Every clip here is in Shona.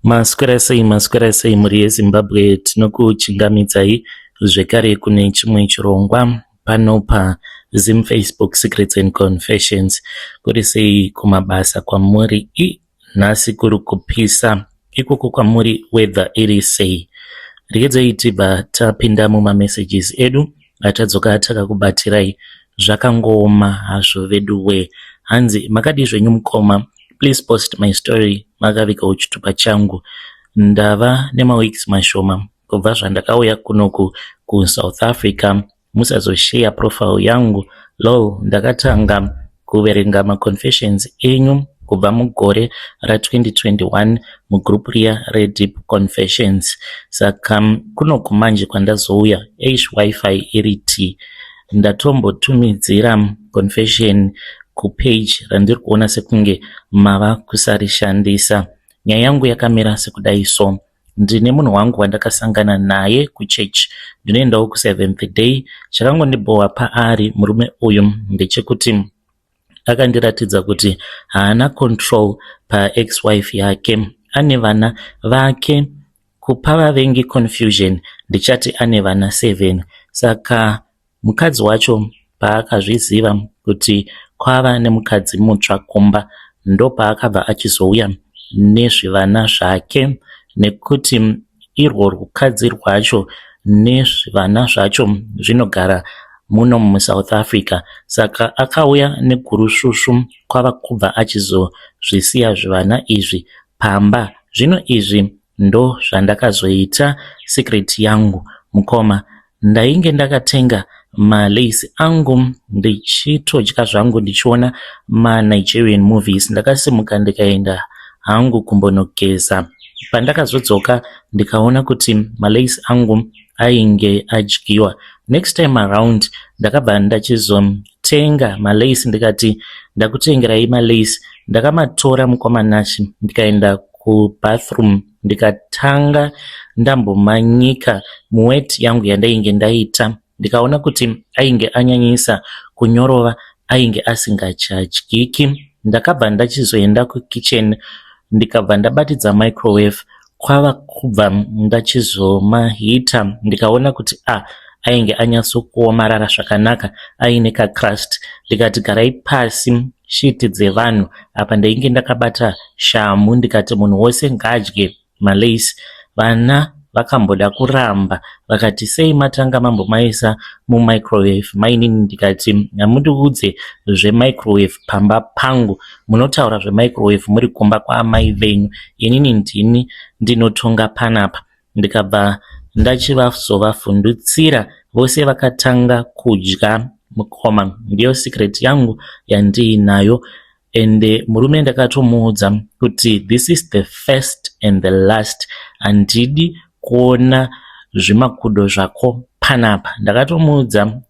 Maswera sei, maswera sei mhuri yeZimbabwe, tinokuchingamidzai zvekare kune chimwe chirongwa pano paZim Facebook Secrets and Confessions. Kuri sei kumabasa kwamuri? I nhasi kuri kupisa ikoko kwamuri, weather iri sei? Regedzai tibva tapinda mumamessages edu atadzoka takakubatirai. Zvakangooma hazvo vedu wee. Hanzi makadii zvenyu mukoma? Please post my story makavigawo chitupa changu. Ndava nemaweeks mashoma kubva zvandakauya kunoku kuSouth Africa. Musazosheya profile yangu lol. Ndakatanga kuverenga maconfessions enyu kubva mugore ra2021 mugroup riya reDeep Confessions. Saka kunoku manje kwandazouya, eish, wifi iri t. Ndatombotumidzira confession kupage randiri kuona sekunge mava kusarishandisa. Nyaya yangu yakamira sekudai so. Ndine munhu wangu wandakasangana naye kuchechi, ndinoendawo kuSeventh Day. Chakangondibhowa paari murume uyu ndechekuti akandiratidza kuti haana control paex wife yake. Ane vana vake, kupa vavengi confusion ndichati ane vana 7. Saka mukadzi wacho paakazviziva kuti kwava nemukadzi mutsva kumba, ndopaakabva achizouya nezvivana zvake, nekuti irwo rukadzi rwacho nezvivana zvacho zvinogara muno muSouth Africa. Saka akauya negurusvusvu kwava kubva achizozvisiya zvivana izvi pamba. Zvino izvi ndo zvandakazoita secret yangu mukoma. Ndainge ndakatenga malace angu, ndichitodya zvangu ndichiona maNigerian movies. Ndakasimuka ndikaenda hangu kumbonogeza. Pandakazodzoka ndikaona kuti malace angu ainge adyiwa. Next time around ndakabva ndachizotenga malace, ndikati ndakutengerai malace. Ndakamatora mukoma Nashi, ndikaenda kubathroom, ndikatanga ndambomanyika muwet yangu yandainge ndaita. Ndikaona kuti ainge anyanyisa kunyorova, ainge asingachadyiki. Ndakabva ndachizoenda kukitchen, ndikabva ndabatidza microwave, kwava kubva ndachizomahita. Ndikaona kuti a ainge anyatsokuomarara zvakanaka, aine kacrust. Ndikati garai pasi shiti dzevanhu. Apa ndainge ndakabata shamhu. Ndikati munhu wose ngaadye malace. Vana vakamboda kuramba, vakati sei matanga mambomaisa mumicrowave mainini? Ndikati hamundiudze zvemicrowave pamba pangu, munotaura zvemicrowave muri kumba kwaamai venyu, inini ndini ndinotonga panapa. Ndikabva ndachivazovavhundutsira, vose vakatanga kudya. Mukoma, ndiyo secret yangu yandiinayo. Ende murume ndakatomuudza kuti this is the first and the last, handidi kuona zvimakudo zvako panapa. Ndakatomuudza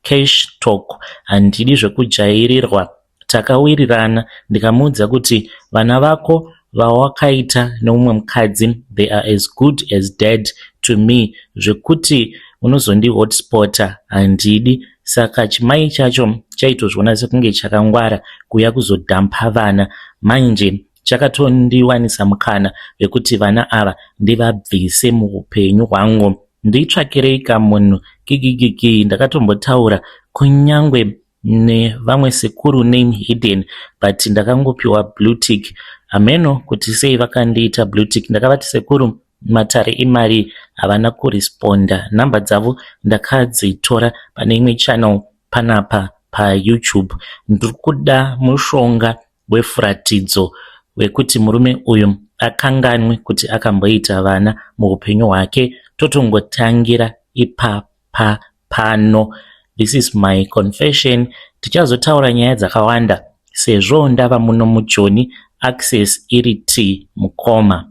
cash talk, handidi zvekujairirwa. Takawirirana, ndikamuudza kuti vana vako vawakaita neumwe mukadzi, they are as good as dead to me, zvekuti unozondihotspota handidi. Saka chimai chacho chaitozviona sekunge chakangwara kuuya kuzodhampa vana. Manje chakatondiwanisa mukana wekuti vana ava ndivabvise muupenyu hwangu, nditsvakirei kamunhu kikikiki. Ndakatombotaura kunyangwe nevamwe sekuru, name hidden, but ndakangopiwa blue tick. Hameno kuti sei vakandiita blue tick. Ndakavati sekuru, matare imari? Havana kuresponda. Nhamba dzavo ndakadzitora pane imwe channel panapa paYouTube. Ndiri kuda mushonga wefuratidzo wekuti murume uyu akanganwe kuti akamboita vana muupenyu hwake, totongotangira ipapa pano. This is my confession. Tichazotaura nyaya dzakawanda sezvo ndava muno muJoni, access iri t mukoma.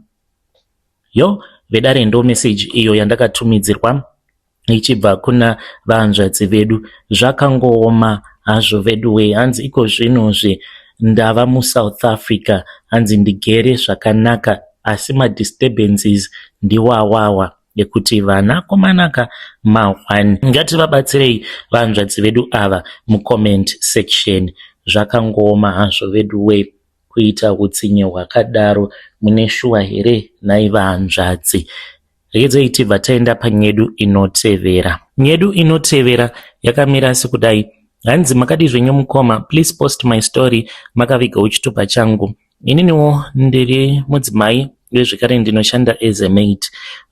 Yo vedare, ndo message iyo yandakatumidzirwa ichibva kuna vahanzvadzi vedu. Zvakangooma hazvo vedu wee. Hanzi iko zvinozvi ndava muSouth Africa, hanzi ndigere zvakanaka, asi madisturbances ndiwawawa ekuti vanakomanaka ma1. Ngativabatsirei vahanzvadzi vedu ava mucomment section. Zvakangooma hazvo vedu wee. kuita hutsinye hwakadaro mune shuwa here nhai vahanzvadzi? Regedzai tibva taenda panyedu inotevera. Nyedu inotevera yakamira sekudai. Hanzi makadii zvenyu mukoma, please post my story makavigawo chitupa changu. Ininiwo ndiri mudzimai uye zvekare ndinoshanda as a maid.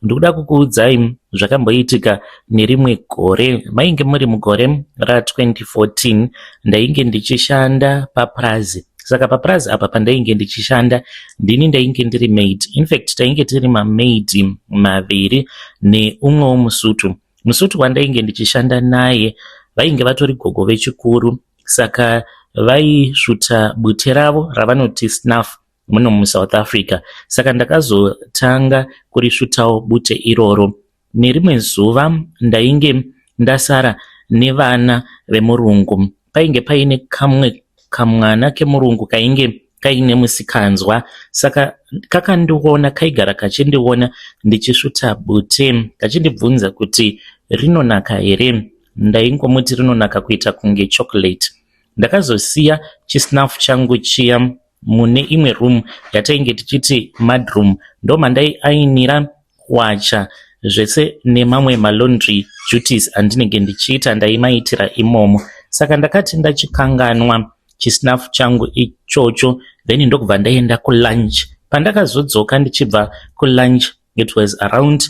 Ndikuda kukuudzai zvakamboitika nerimwe gore. Mainge muri mugore ra2014 ndainge ndichishanda papurazi. Saka papurazi apa pandainge ndichishanda ndini ndainge ndiri maid. Infact tainge tiri mamaid maviri neumwewo musutu. Musutu wandainge ndichishanda naye vainge vatori gogo vechikuru saka vaisvuta bute ravo ravanoti snuff muno muSouth Africa. Saka ndakazotanga kurisvutawo bute iroro. Nerimwe zuva ndainge ndasara nevana vemurungu. Painge paine kamwe kamwana kemurungu kainge kaine musikanzwa saka kakandiona kaigara kachindiona ndichisvuta bute kachindibvunza kuti rinonaka here. Ndaingomuti rinonaka kuita kunge chocolate. Ndakazosiya chisnuff changu chiya mune imwe room yatainge tichiti mudroom ndomandaiainira kuwacha zvese nemamwe malaundry duties andinenge ndichiita ndaimaitira imomo. Saka ndakati ndachikanganwa chisnuff changu ichocho then ndokubva ndaenda kulunch. Pandakazodzoka ndichibva kulunch it was around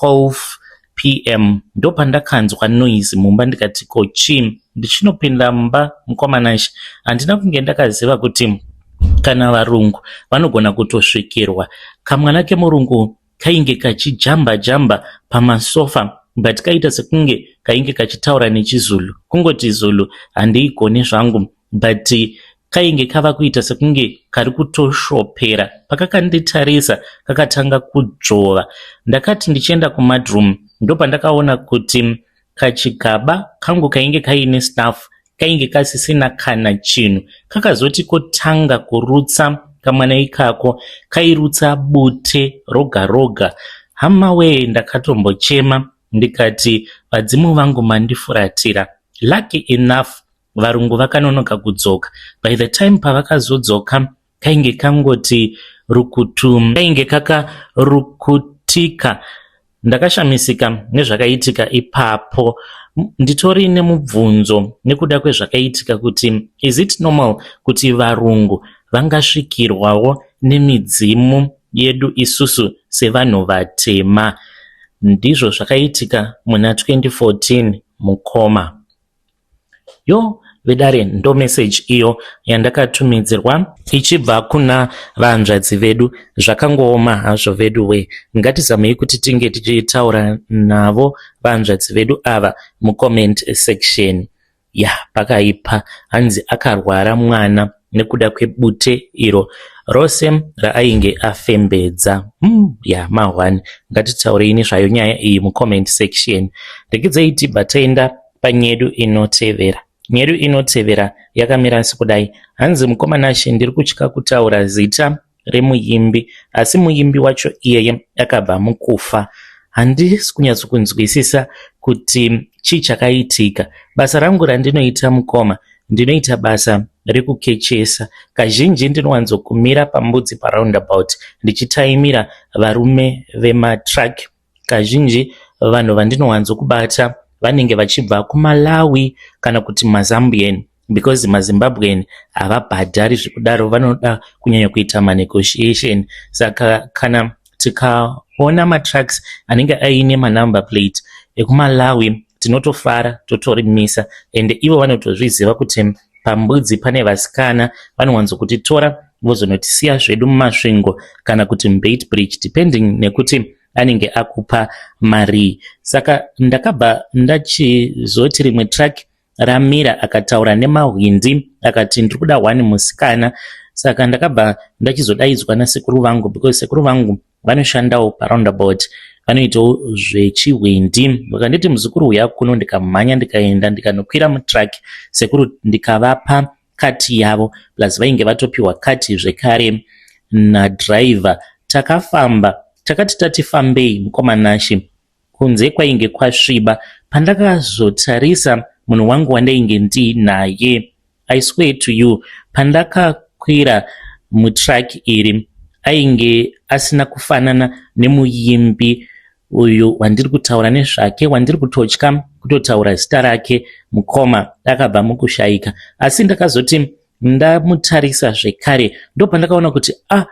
12 pm ndopandakanzwa noise mumba ndikati ko chii ndichinopinda mumba mukoma Nashe handina kunge ndakaziva kuti kana varungu vanogona kutosvikirwa kamwana kemurungu kainge kachijamba jamba pamasofa but kaita sekunge kainge kachitaura nechizulu kungoti zulu handiigoni zvangu but kainge kava kuita sekunge kari kutoshopera pakakanditarisa kakatanga kudzvova ndakati ndichienda kumudroom ndopandakaona kuti kachigaba kangu kainge kaine snuff kainge kasisina kana chinhu kakazoti kotanga kurutsa kamwana ikako kairutsa bute roga roga hama wee ndakatombochema ndikati vadzimu vangu mandifuratira lucky enough varungu vakanonoka kudzoka by the time pavakazodzoka kainge kangoti rukutu kainge kakarukutika ndakashamisika nezvakaitika ipapo nditori nemubvunzo nekuda kwezvakaitika kuti is it normal kuti varungu vangasvikirwawo nemidzimu yedu isusu sevanhu vatema ndizvo zvakaitika muna 2014 mukoma yo vedare ndo message iyo yandakatumidzirwa ichibva kuna vahanzvadzi vedu zvakangooma hazvo vedu we ngatizamei kuti tinge tichitaura navo vahanzvadzi vedu ava mucomment section ya pakaipa hanzi akarwara mwana nekuda kwebute iro rose raainge afembedza ya mahwani ngatitaurei nezvayo nyaya iyi mucomment section regedzei tibva taenda panyedu inotevera nyedu inotevera yakamira sekudai hanzi mukoma Nashe ndiri kutya kutaura zita remuimbi asi muimbi wacho iyeye akabva mukufa handisi kunyatsokunzwisisa kuti chii chakaitika basa rangu randinoita mukoma ndinoita basa rekukechesa kazhinji ndinowanzokumira pambudzi paroundabout ndichitaimira varume vematruck kazhinji vanhu vandinowanzokubata vanenge vachibva kumalawi kana kuti mazambian because mazimbabwean havabhadhari zvekudaro vanoda kunyanya kuita manegotiation saka kana tikaona matrucks anenge aine manumber plate ekumalawi tinotofara totorimisa ende ivo vanotozviziva kuti pambudzi pane vasikana vanowanzokutitora vozonotisiya zvedu mumasvingo kana kuti muBeitbridge depending nekuti anenge akupa mari saka ndakabva ndachizoti rimwe truck ramira akataura nemahwindi akati ndiri kuda one musikana saka ndakabva ndachizodaidzwa nasekuru vangu because sekuru vangu vanoshandawo paroundabout vanoitawo zvechihwindi vakanditi muzukuru uya kuno ndikamhanya ndikaenda ndikanokwira mutruck sekuru ndikavapa cut yavo plus vainge vatopiwa cut zvekare nadhiraivha takafamba takati tati fambei mukoma Nashe kunze kwainge kwasviba pandakazotarisa munhu wangu wandainge ndiinaye i swear to you pandakakwira mutruck iri ainge asina kufanana nemuimbi uyu wandiri kutaura nezvake, wandiri kutotya kutotaura zita rake. Mukoma akabva mukushaika, asi ndakazoti ndamutarisa zvekare ndopandakaona kuti, ah,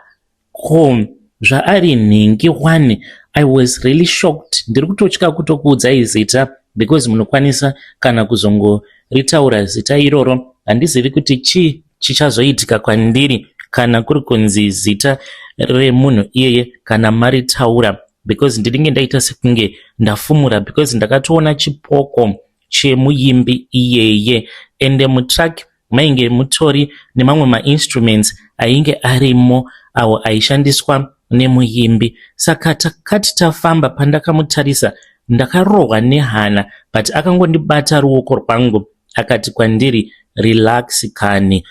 ko zvaari nhingi one. I was really shocked. Ndiri kutotya kutokuudzai zita because munokwanisa kana kuzongoritaura zita iroro. Handizivi kuti chii chichazoitika kwandiri kana kuri kunzi zita remunhu iyeye kana maritaura, because ndinenge ndaita sekunge ndafumura, because ndakatoona chipoko chemuimbi iyeye. Ende mutruck mainge mutori nemamwe mainstruments ainge arimo awo aishandiswa nemuimbi. Saka takati tafamba, pandakamutarisa ndakarohwa nehana, but akangondibata ruoko rwangu akati kwandiri, "Relax kani,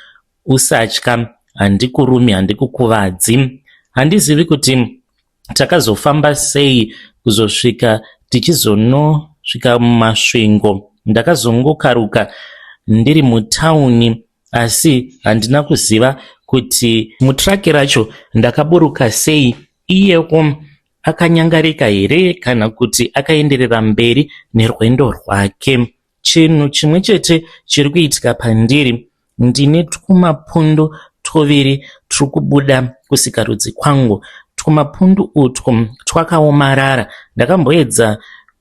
usatya, handikurumi, handikukuvadzi." Handizivi kuti takazofamba sei kuzosvika tichizonosvika muMasvingo. Ndakazongokaruka ndiri mutauni, asi handina kuziva kuti mutruck racho ndakaburuka sei. Iyewo akanyangarika here kana kuti akaenderera mberi nerwendo rwake? Chinhu chimwe chete chiri kuitika pandiri, ndine twumapundu tuviri turi kubuda kusikarudzi kwangu. Twumapundu utwu twakaomarara. Ndakamboedza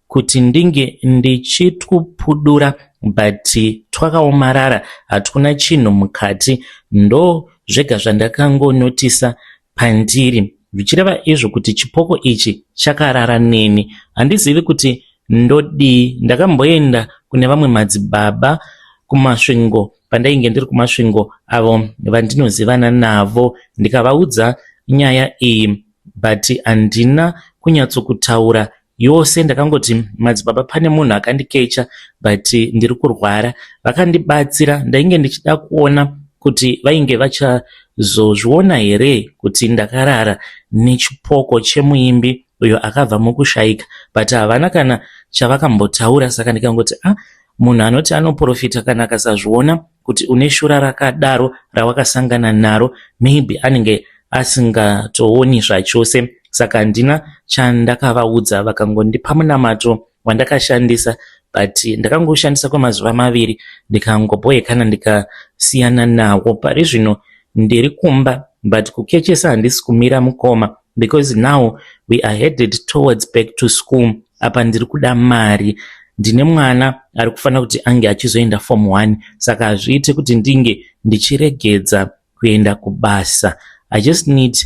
kuti ndinge ndichitwupudura, but twakaomarara, hatuna chinhu mukati. Ndo zvega zvandakangonotisa pandiri, zvichireva izvo kuti chipoko ichi chakarara neni. Handizivi kuti ndodii. Ndakamboenda kune vamwe madzibaba kuMasvingo pandainge ndiri kuMasvingo, avo vandinozivana navo, ndikavaudza nyaya iyi, but handina kunyatsokutaura yose. Ndakangoti, "Madzibaba, pane munhu akandikecha, but ndiri kurwara." Vakandibatsira. Ndainge ndichida kuona kuti vainge vachazozviona here kuti ndakarara nechipoko chemuimbi uyo akabva mukushayika, but havana kana chavakambotaura. Saka ndikangoti, "Ah, munhu anoti anoprofita kana akasazviona kuti une shura rakadaro rawakasangana naro, maybe anenge asingatooni zvachose." Saka handina chandakavaudza. Vakangondipa munamato wandakashandisa, but ndakangoshandisa kwemazuva 2, ndikangobhoekana, ndikasiyana nawo. Pari zvino ndiri kumba, but kukechesa handisi kumira, mukoma, because now we are headed towards back to school. Apa ndiri kuda mari. Ndine mwana ari kufanira kuti ange achizoenda form 1, saka hazviiti kuti ndinge ndichiregedza kuenda kubasa. I just need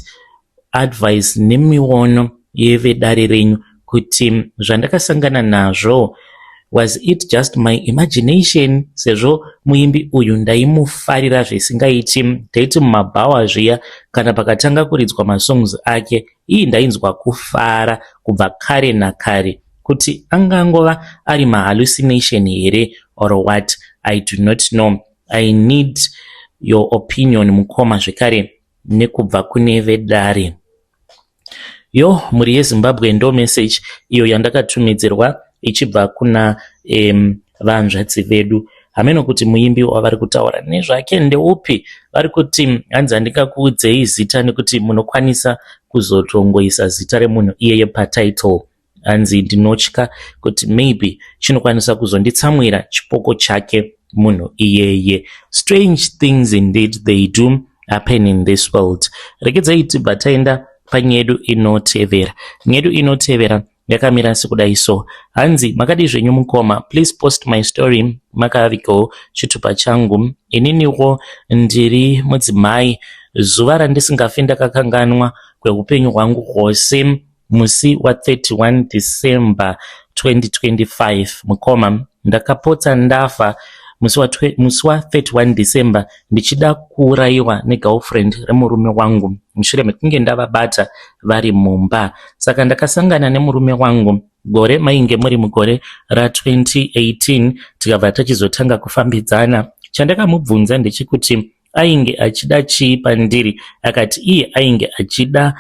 advice nemiono yevedare renyu kuti zvandakasangana nazvo, was it just my imagination, sezvo muimbi uyu ndaimufarira zvisingaiti. Taiti mumabhawa zviya, kana pakatanga kuridzwa masongs ake, ii, ndainzwa kufara kubva kare nakare. Kuti angangova ari mahallucination here or what, I do not know. I need your opinion, mukoma, zvekare nekubva kune vedare. Yo, mhuri yeZimbabwe, ndo message iyo yandakatumidzirwa ichibva kuna vanzvadzi vedu. Hameno kuti muimbi wavari kutaura nezvake ndeupi. Vari kuti hanzi handingakuudzei zita nekuti munokwanisa kuzotongoisa zita remunhu iyeye patitle. Hanzi ndinotya kuti maybe chinokwanisa kuzonditsamwira chipoko chake munhu iyeye. Strange things indeed, they do happen in this world. Regedzai tibva taenda panyedu inotevera. Nyedu inotevera yakamira sekudai so. Hanzi, "Makadi zvenyu mukoma? Please post my story makavigawo chitupa changu. Ininiwo ndiri mudzimai. Zuva randisingafi ndakakanganwa kweupenyu hwangu hwose musi wa31 December 2025. Mukoma, ndakapotsa ndafa musi wa31 December ndichida kuurayiwa negirlfriend remurume wangu mushure mekunge ndavabata vari mumba. Saka ndakasangana nemurume wangu gore mainge muri mugore ra2018, tikabva tachizotanga kufambidzana. Chandakamubvunza ndechekuti ainge achida chii pandiri. Akati iye ainge achida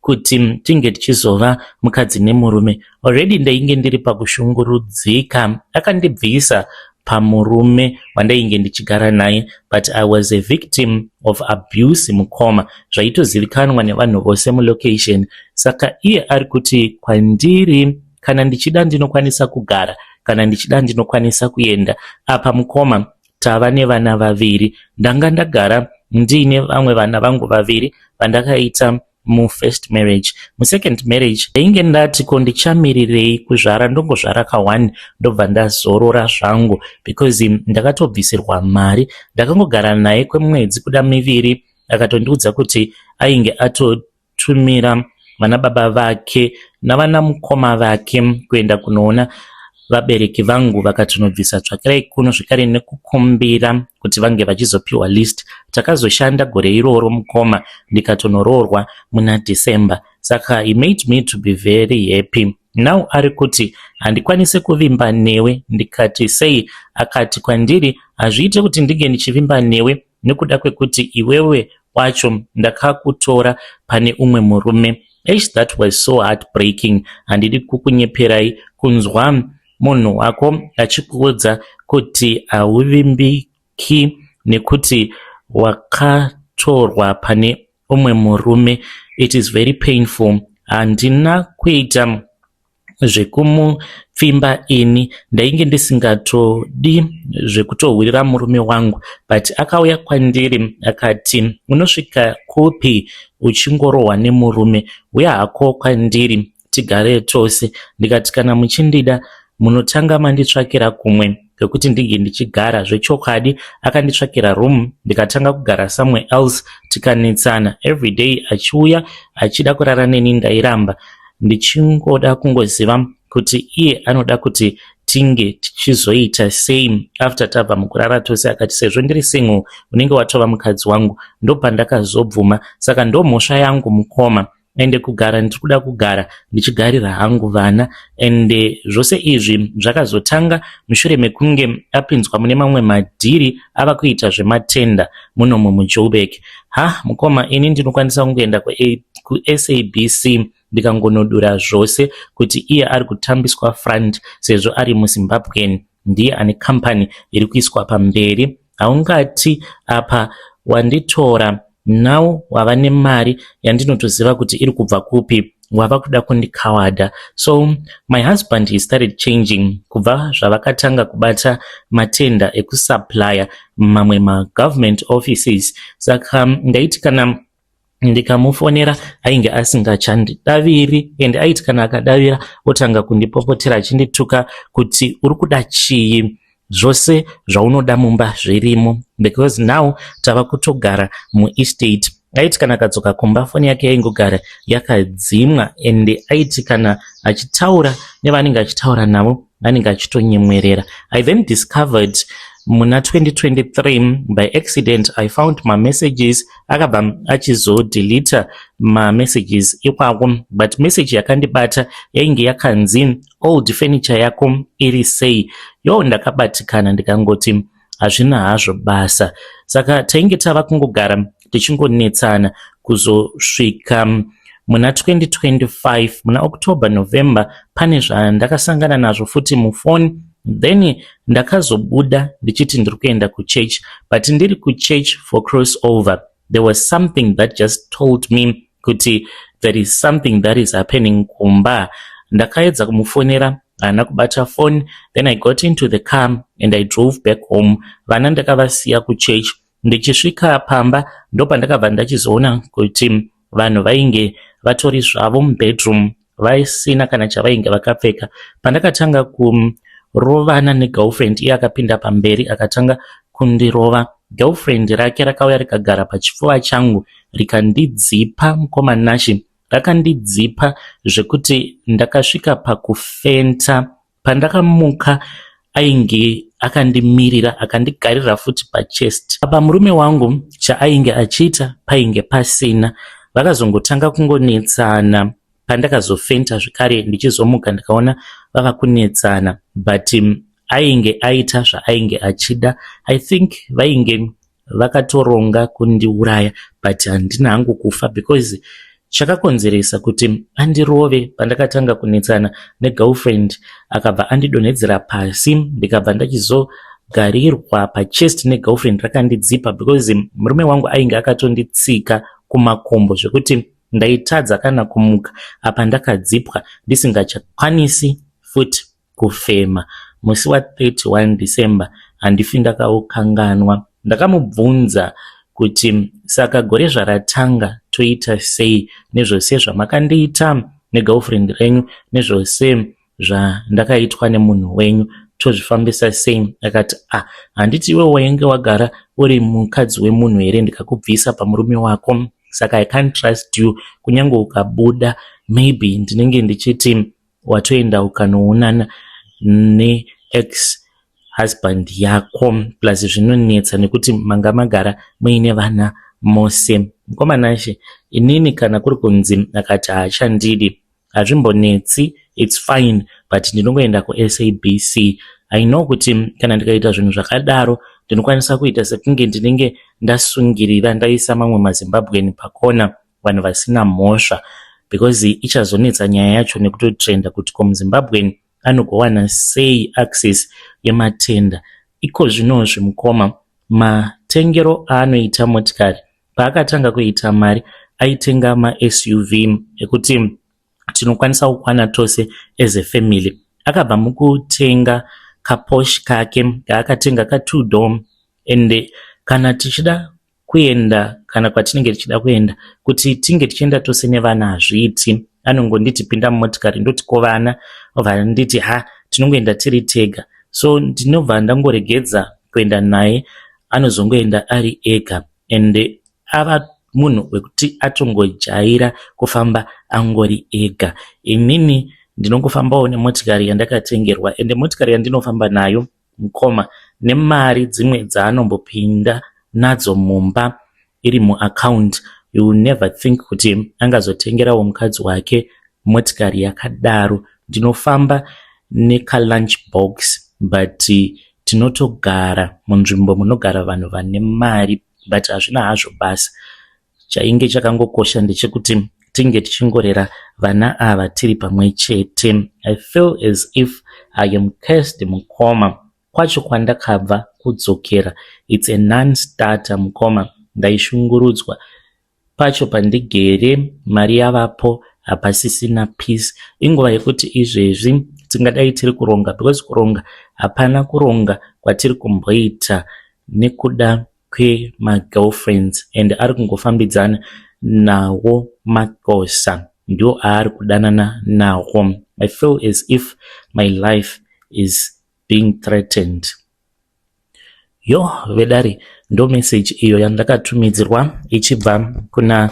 kuti tinge tichizova mukadzi nemurume. Already ndainge ndiri pakushungurudzika. Akandibvisa Pamurume wandainge ndichigara naye, but I was a victim of abuse, mukoma, zvaitozivikanwa nevanhu vose mulocation. Saka iye ari kuti kwandiri, kana ndichida ndinokwanisa kugara, kana ndichida ndinokwanisa kuenda. Apa mukoma, tava nevana vaviri. Ndanga ndagara ndiine vamwe vana vangu vaviri vandakaita mufirst marriage. Musecond marriage ndainge ndati, ko ndichamirirei kuzvara? Ndongozvara ka1, ndobva ndazorora zvangu, because ndakatobvisirwa mari. Ndakangogara naye kwemwedzi kuda miviri, akatondiudza kuti ainge atotumira vana baba vake navana mukoma vake kuenda kunoona vabereki vangu, vakatonobvisa tsvakirai kuno zvekare nekukumbira kuti vange vachizopiwa list. Takazoshanda gore iroro, mukoma, ndikatonoroorwa muna December. Saka he made me to be very happy. Now ari kuti handikwanisi kuvimba newe. Ndikati, sei? Akati kwandiri, hazviite kuti ndinge ndichivimba newe nekuda kwekuti iwewe wacho ndakakutora pane umwe murume. Eish, that was so heartbreaking. Handidi kukunyeperai, kunzwa munhu wako achikuudza kuti hauvimbiki nekuti wakatorwa pane umwe murume, it is very painful. Handina kuita zvekumupfimba ini, ndainge ndisingatodi zvekutohurira murume wangu, but akauya kwandiri akati, unosvika kupi uchingorohwa nemurume? Uya hako kwandiri tigare tose. Ndikati, kana muchindida munotanga manditsvakira kumwe kwekuti ndinge ndichigara. Zvechokwadi akanditsvakira room, ndikatanga kugara somewhere else. Tikanetsana everyday, achiuya achida kurara neni, ndairamba, ndichingoda kungoziva kuti iye anoda kuti tinge tichizoita sei after tabva mukurara tose. Akati sezvo ndiri single, unenge watova mukadzi wangu. Ndopandakazobvuma. Saka ndomhosva yangu, mukoma. Ende kugara ndiri kuda kugara ndichigarira hangu vana. Ende zvose izvi zvakazotanga mushure mekunge apinzwa mune mamwe madhiri, ava kuita zvematenda munomu muJoburg. Ha, mukoma, ini ndinokwanisa kungoenda kuSABC ndikangonodura zvose kuti iye ari kutambiswa front sezvo ari muZimbabwean, ndiye ane kambani iri kuiswa pamberi. Haungati apa wanditora, now wava nemari yandinotoziva kuti iri kubva kupi, wava kuda kundikawadha. So my husband, he started changing kubva zvavakatanga kubata matenda ekusupplya mamwe magovernment offices. Saka ndaiti kana ndikamufonera ainge asingachandidaviri, ende aiti kana akadavira otanga kundipopotera achindituka kuti, uri kuda chii? Zvose zvaunoda mumba zvirimo, because now tava kutogara muestate. Aiti kana akadzoka kumba, foni yake yaingogara yakadzimwa, ende aiti kana achitaura nevanenge achitaura navo, anenge achitonyemwerera. I then discovered muna 2023 by accident, I found mamessages. Akabva achizodelita mamessages ikwako, but message yakandibata yainge yakanzi, old furniture yako iri sei? Yo, ndakabatikana, ndikangoti hazvina hazvo basa. Saka tainge tava kungogara tichingonetsana kuzosvika muna 2025, muna October, November. Pane zvandakasangana nazvo futi mufoni. Then ndakazobuda ndichiti ndiri kuenda kuchurch, but ndiri kuchurch for cross over, there was something that just told me kuti there is something that is happening kumba. Ndakaedza kumufonera, haana kubata phone. Then I got into the car and I drove back home. Vana ndakavasiya kuchurch. Ndichisvika pamba, ndopandakabva ndachizoona kuti vanhu vainge vatori zvavo mubedroom, vasina kana chavainge vakapfeka. Pandakatanga kurovana negirlfriend, iye akapinda pamberi akatanga kundirova. Girlfriend rake rakauya rikagara pachipfuva changu, rikandidzipa. Mukoma Nashi, rakandidzipa zvekuti ndakasvika pakufenta. Pandakamuka, ainge akandimirira, akandigarira futi pachest. Apa murume wangu chaainge achiita painge pasina. Vakazongotanga kungonetsana pandakazofenta zvekare. Ndichizomuka, ndikaona vava kunetsana, but ainge aita zvaainge achida. I think vainge vakatoronga kundiuraya, but handina hangu kufa, because chakakonzeresa kuti andirove, pandakatanga kunetsana negirlfriend, akabva andidonhedzera pasi, ndikabva ndachizobatwa. Ndakagarirwa pachest negirlfriend rakandidzipa because murume wangu ainge akatonditsika kumakumbo zvekuti ndaitadza kana kumuka apa ndakadzipwa ndisingachakwanisi futi kufema. Musi wa 31 December handifi ndakaukanganwa. Ndakamubvunza kuti saka gore zvaratanga toita sei nezvose zvamakandiita negirlfriend renyu nezvose zvandakaitwa nemunhu wenyu tozvifambisa sei? Akati ah, handiti iwe wainge wagara uri mukadzi wemunhu here ndikakubvisa pamurume wako, saka I can't trust you. Kunyange ukabuda maybe ndinenge ndichiti watoenda ukanoonana neex husband yako, plus zvinonetsa nekuti manga magara muine vana mose. Mukoma Nashe, inini kana kuri kunzi akati haachandidi, hazvimbonetsi, it's fine, but ndinongoenda kuSABC. I know kuti kana ndikaita zvinhu zvakadaro ndinokwanisa kuita sekunge ndinenge ndasungirira, ndaisa mamwe maZimbabwean pakona, vanhu vasina mhosva, because ichazonetsa nyaya yacho nekutotrenda kuti ko muZimbabwean anogowana sei access yematender iko zvinozvi. Mukoma, matengero aanoita motikari, paakatanga kuita mari aitenga maSUV ekuti tinokwanisa kukwana tose as a family. Akabva mukutenga kaPorsche kake kaakatenga ka2 door, ende kana tichida kuenda kana kwatinenge tichida kuenda kuti tinge tichienda tose nevana hazviiti. Anongonditi pinda mumotikari, ndoti ko vana? Obva nditi ha, tinongoenda tiri tega. So ndinobva ndangoregedza kuenda naye, anozongoenda ari ega, ende ava munhu wekuti atongojaira kufamba angori ega. Inini ndinongofambawo nemotikari yandakatengerwa, ende motikari yandinofamba nayo, mukoma, nemari dzimwe dzaanombopinda nadzo mumba iri muaccount, you will never think kuti angazotengerawo mukadzi wake motikari yakadaro. Ndinofamba nekalunch box, but tinotogara munzvimbo munogara vanhu vane mari, but hazvina hazvo basa. Chainge chakangokosha ndechekuti tinge tichingorera vana ava tiri pamwe chete. I feel as if I am cursed, mukoma. Kwacho kwandakabva kudzokera, it's a non-starter, mukoma. Ndaishungurudzwa pacho pandigere, mari yavapo hapasisina peace. Inguva yekuti izvezvi tingadai tiri kuronga, because kuronga hapana kuronga kwatiri kumboita nekuda kwemagirlfriends, and ari kungofambidzana nawo makosa, ndio aari kudanana nawo. I feel as if my life is being threatened. Yo vedare, ndo meseji iyo yandakatumidzirwa ichibva kuna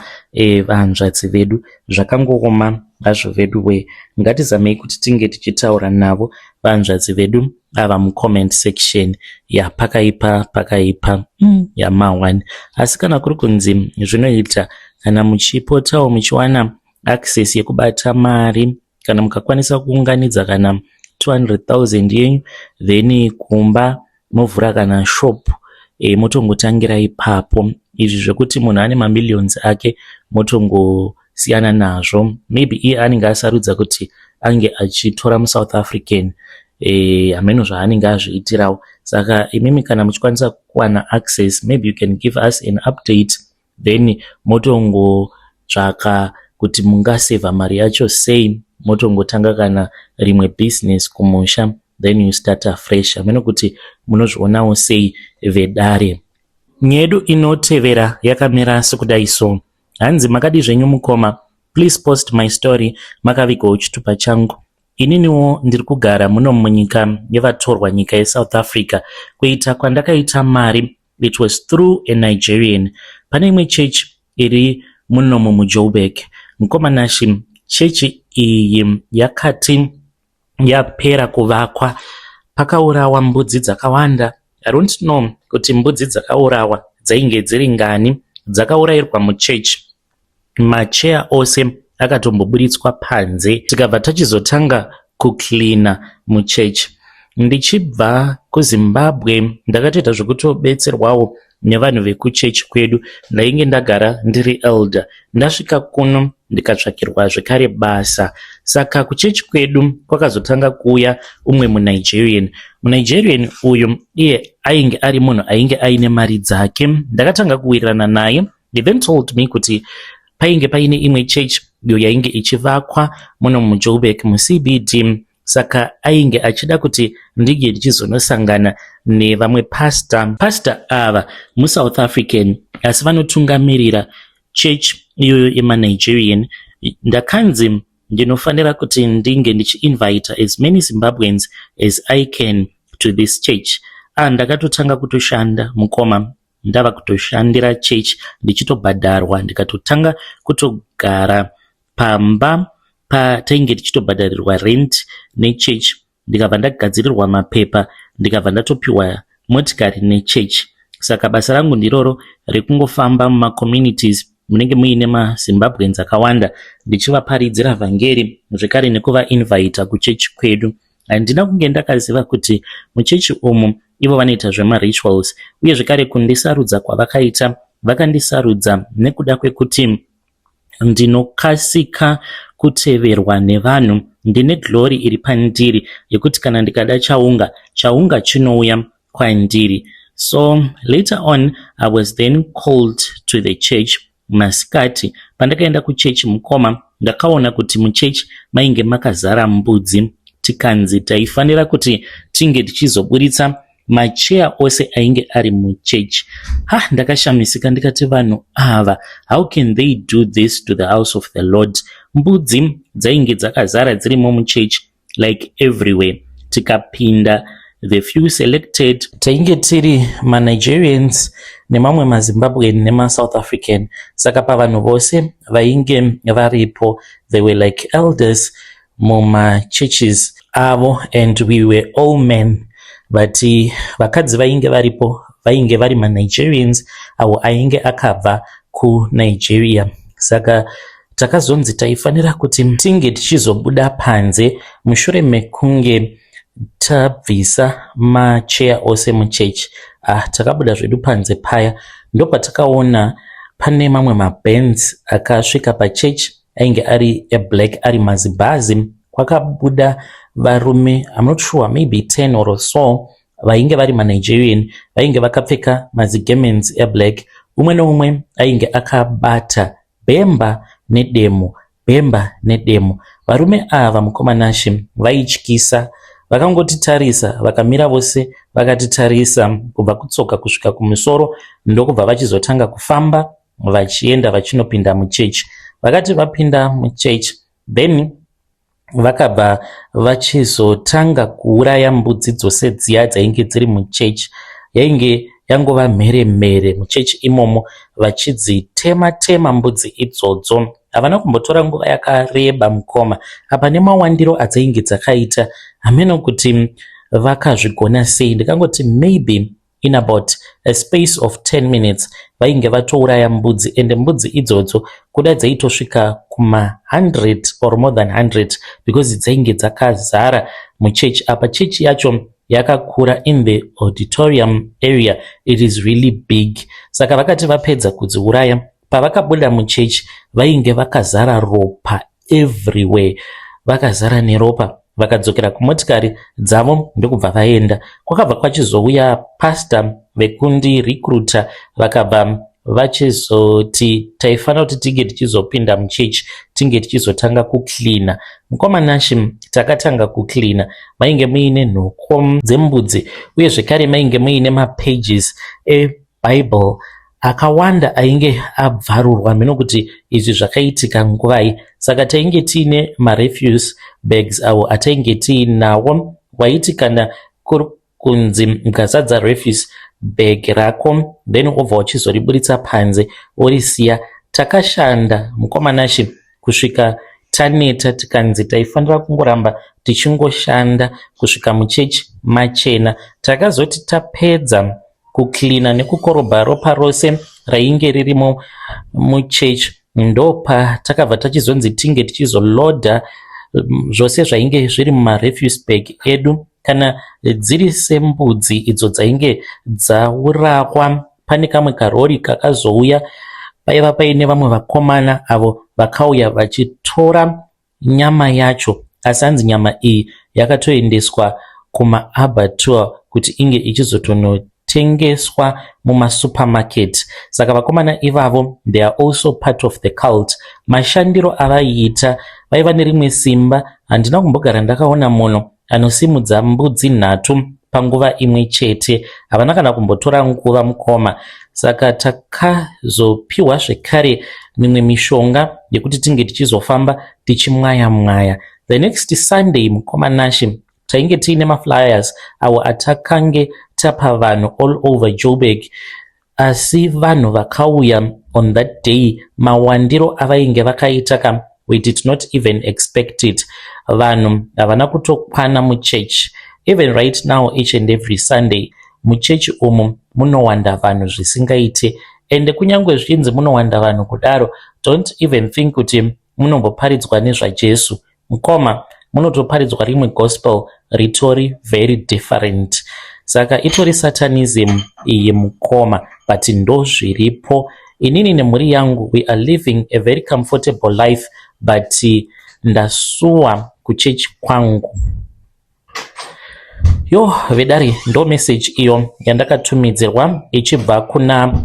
vanzvadzi vedu. Zvakangooma hazvo vedu we. Ngatizamei kuti tinge tichitaura navo vanzvadzi vedu ava mucomment section. Ya, pakaipa, pakaipa yama1. Asi kana kuri kunzi zvinoita, kana muchipotawo muchiwana access yekubata mari, kana mukakwanisa kuunganidza kana 200 000 yenyu, then kumba movhura kana shop, motongotangira ipapo. Izvi zvekuti munhu ane mamillions ake motongosiyana nazvo. Maybe iye anenge asarudza kuti ange achitora muSouth African, hameno zvaanenge azviitirawo. Saka imimi kana muchikwanisa kuwana access, maybe you can give us an update, then motongotsvaka kuti mungasevha mari yacho sei, motongotanga kana rimwe business kumusha, then you start afresh. Hameno kuti munozvionawo sei vedare. Nyaya yedu inotevera yakamira sekudai so. Hanzi, "Makadi zvenyu mukoma? Please post my story, makavigawo chitupa changu. Ininiwo ndiri kugara muno munyika yevatorwa, nyika yeSouth Africa. Kuita kwandakaita mari, it was through a Nigerian. Pane imwe chechi iri munomu muJoburg, mukoma Nashi. Chechi iyi yakati yapera kuvakwa, pakaurawa mbudzi dzakawanda. I don't know kuti mbudzi dzakaurawa dzainge dziri ngani. Dzakaurayirwa muchechi, macheya ose akatomboburitswa panze, tikabva tachizotanga kucleana muchechi. Ndichibva kuZimbabwe ndakatoita zvekutobetserwawo nevanhu vekuchechi kwedu. Ndainge ndagara ndiri elder. Ndasvika kuno ndikatsvakirwa zvekare basa. Saka kuchechi kwedu kwakazotanga kuuya umwe muNigerian. MuNigerian uyu iye ainge ari munhu ainge aine mari dzake. Ndakatanga kuwirirana naye. He then told me kuti painge paine imwe chechi iyo yainge ichivakwa muno muJoburg muCBD. Saka ainge achida kuti ndinge ndichizonosangana nevamwe pastor. Pastor ava muSouth African asi vanotungamirira church iyoyo yemaNigerian. Ndakanzi ndinofanira kuti ndinge ndichiinvita as many Zimbabweans as I can to this church. Ah, ndakatotanga kutoshanda mukoma, ndava kutoshandira church ndichitobhadharwa, ndikatotanga kutogara pamba patainge tichitobhadharirwa rent nechurch. Ndikabva ndagadzirirwa mapepa, ndikabva ndatopiwa motikari nechurch. Saka basa rangu ndiroro rekungofamba mumacommunities munenge muine maZimbabweans akawanda, ndichivaparidzira vhangeri zvekare nekuvainvita kuchechi kwedu. Handina kunge ndakaziva kuti muchechi umu ivo vanoita zvemarituals, uye zvekare kundisarudza kwavakaita, vakandisarudza nekuda kwekuti ndinokasika kuteverwa nevanhu. Ndine glory iri pandiri yekuti kana ndikada chaunga, chaunga chinouya kwandiri. So later on I was then called to the church masikati. Pandakaenda kuchechi mukoma, ndakaona kuti muchechi mainge makazara mbudzi. Tikanzi taifanira kuti tinge tichizoburitsa macheya ose ainge ari muchechi. Ha, ndakashamisika ndikati, vanhu ava, how can they do this to the house of the Lord? Mbudzi dzainge dzakazara dzirimo muchechi, like everywhere. Tikapinda, the few selected tainge tiri maNigerians nemamwe maZimbabwean nemaSouth African. Saka pavanhu vose vainge varipo, they were like elders mumachurches avo and we were all men, but vakadzi vainge varipo vainge vari maNigerians avo ainge akabva kuNigeria. Saka takazonzi taifanira kuti tinge tichizobuda panze mushure mekunge tabvisa macheya ose muchechi. Ah, takabuda zvedu panze paya, ndopatakaona pane mamwe maBenz akasvika pachechi, ainge ari eblack, ari mazibhazi. Kwakabuda varume, I'm not sure, maybe 10 or so, vainge vari maNigerian, vainge vakapfeka mazigarments eblack. Umwe neumwe ainge akabata bhemba nedemo, bhemba nedemo. Varume ava mukoma Nashe vaityisa. Vakangotitarisa, vakamira vose vakatitarisa kubva kutsoka kusvika kumusoro, ndokubva vachizotanga kufamba vachienda vachinopinda muchechi. Vakati vapinda muchechi, then vakabva vachizotanga kuuraya mbudzi dzose dziya dzainge dziri muchechi. Yainge yangova mheremhere muchechi imomo, vachidzitema tema mbudzi idzodzo. Havana kumbotora nguva yakareba mukoma, apa nemawandiro adzainge dzakaita, hameno kuti vakazvigona sei. Ndikangoti maybe in about a space of 10 minutes vainge vatouraya mbudzi, ende mbudzi idzodzo kuda dzaitosvika kuma100 or more than 100, because dzainge dzakazara muchechi. Apa chechi yacho yakakura, in the auditorium area it is really big. Saka vakati vapedza kudziuraya, pavakabuda muchechi vainge vakazara ropa everywhere, vakazara neropa. Vakadzokera kumotikari dzavo ndokubva vaenda. Kwakabva kwachizouya pasta vekundirecruita, vakabva vachizoti taifanira kuti tinge tichizopinda muchechi, tinge tichizotanga kucleana. Mukoma Nashe, takatanga kucleana. Mainge muine nhoko dzembudzi, uye zvekare mainge muine mapages eBible akawanda ainge abvarurwa. Mhino kuti izvi zvakaitika nguvai. Saka tainge tiine marefuse bags avo atainge tiinawo. Waiti kana kuri kunzi ukazadza refuse bag rako, then wobva uchizoriburitsa panze worisiya. Takashanda mukoma Nashe kusvika taneta. Tikanzi taifanira kungoramba tichingoshanda kusvika muchechi machena. Takazoti tapedza kucleana nekukorobha ropa rose rainge ririmo muchechi, ndopa takabva tachizonzi tinge tichizoloada zvose zvainge zviri mumarefuse bag edu. Kana dziri sembudzi idzo dzainge dzaurawa, pane kamwe karori kakazouya paiva paine vamwe vakomana avo vakauya vachitora nyama yacho. Asi hanzi nyama iyi yakatoendeswa kumaabattoir kuti inge ichizotonotengeswa mumasupermarket. Saka vakomana ivavo, they are also part of the cult. Mashandiro avaiita, vaiva nerimwe simba. Handina kumbogara ndakaona munhu anosimudza mbudzi nhatu panguva imwe chete. Havana kana kumbotora nguva, mukoma. Saka takazopiwa zvekare mimwe mishonga yekuti tinge tichizofamba tichimwaya mwaya. The next Sunday, mukoma Nashe, tainge tiine maflyers awo atakange tapa vanhu all over Joburg. Asi vanhu vakauya on that day, mawandiro avainge vakaita ka, we did not even expect it. Vanhu havana kutokwana muchechi. Even right now, each and every Sunday, muchechi umu munowanda vanhu zvisingaite. Ende kunyange zvichinzi munowanda vanhu kudaro, don't even think kuti munomboparidzwa nezvaJesu, mukoma. Munotoparidzwa rimwe gospel ritori very different. Saka itori satanism iyi, mukoma, but ndo zviripo. Inini nemhuri yangu, we are living a very comfortable life, but ndasuwa kuchechi kwangu. Yo, vedare, ndo message iyo yandakatumidzirwa ichibva kuna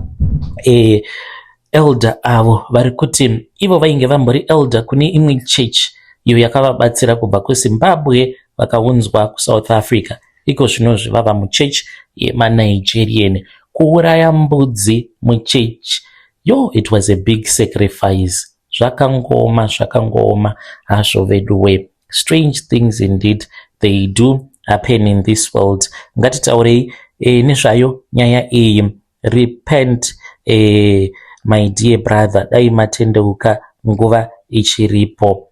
elder avo vari kuti ivo vainge vambori elder kune imwe church iyo yakavabatsira kubva kuZimbabwe, vakaunzwa kuSouth Africa. Iko zvinozvi vava muchechi yemaNigerian. Kuuraya mbudzi muchechi, yo, it was a big sacrifice. Zvakangoma, zvakangooma hazvo veduwe. Strange things indeed, they do happen in this world. Ngatitaurei nezvayo nyaya iyi. Repent, my dear brother. Dai matendeuka nguva ichiripo.